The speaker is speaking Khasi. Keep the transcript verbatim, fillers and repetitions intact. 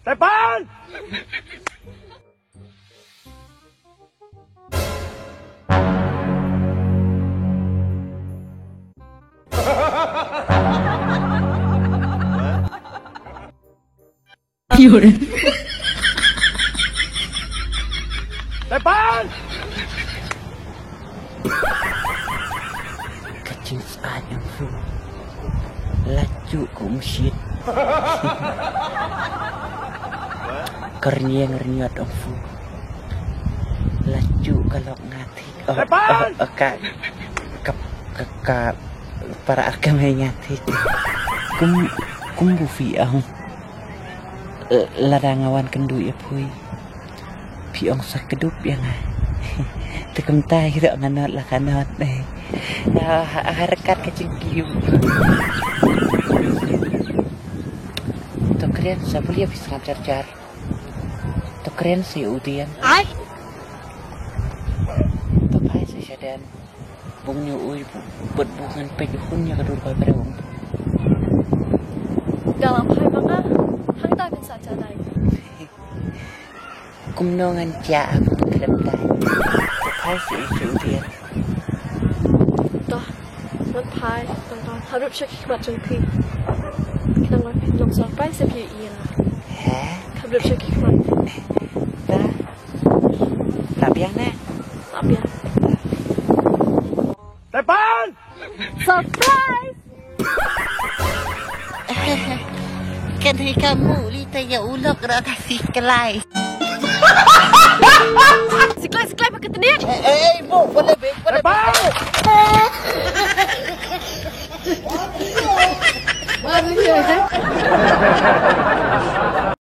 Tepan! Tepan! Ka jingsngewsih ong fu. La juh ka umshit. Ka rynïeng rynïot ong fu. La juh ka lok nga thik. Oh, oh, oh, ka, ka, ka, ka para ka mei nga thik. Kum, kum bu phi ong. Eh, lada nga wan kynduh ïa phi. Phi ong sa kdup ïa nga. Te kumta hi ruh nga nod la ka nod, eh. Ha, ha, ha ryngkat ka jingkiew. To kren sa puli ïa phi sngap jar jar. To kren sa ïa u Dian. Ai. To phai sa sha Dan. Bun ïa u, bad bun ngan peit hun ïa ka dur ba briew. Dalam hai manga, hangta phin sa jalai. Kumno ngan jia aku khlem dai. Phai sa ïa u Dian. Toh, ngan phai, tang tang, hap rup sha ki khmat jong phi. Ki nang wan phi nong surprise ïa phi ïa nga. He? Hap rup sha ki khmat. Ba. Lah biang ne? Lah biang. Tepan! Surprise! Kan hi kamu li ta ya ulok ra ta si kelai. Si kelai, si kelai pakai tenik. Eh, eh, eh, bu, boleh be, boleh be. Tepan!